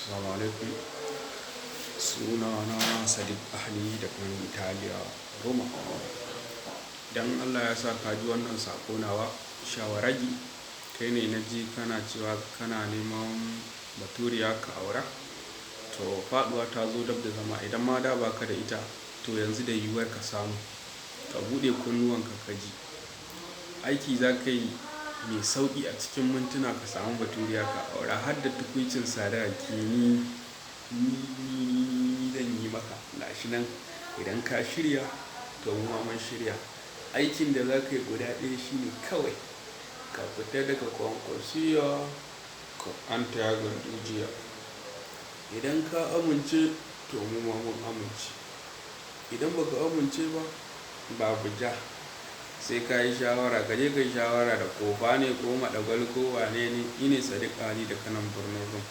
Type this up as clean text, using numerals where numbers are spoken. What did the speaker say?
Assalamu alaikum. Sunana Sadiq Ahli daga nan Italiya, Roma. Idan Allah ya sa ka ji wannan saƙo nawa, shawaragi, kai ne na ji kana cewa kana neman baturiya ka aura. To faɗuwa ta zo dab da zama. Idan ma da ba ka da ita, to yanzu da yiwuwar ka samu. Ka buɗe kunnuwanka ka ji. Aiki za ka yi mai sauƙi a cikin mintuna ka samu baturiya ka aura har da tukwicin sadaki ni, ni, ni, ni zan yi maka. Gashi nan idan ka shirya to mu ma mun shirya. Aikin da za ka yi guda ɗaya shine kawai ka fita daga kwankwasiya ka antaya gandujiya. Idan ka amince to mu ma mun amince. Idan ba ka amince ba, babu ja. Sai ka yi shawara, ka je ka yi shawara da ƙofa ne ko maɗagal ko wane ne. Ni ne Sadiq Ali daga nan birnin Rum.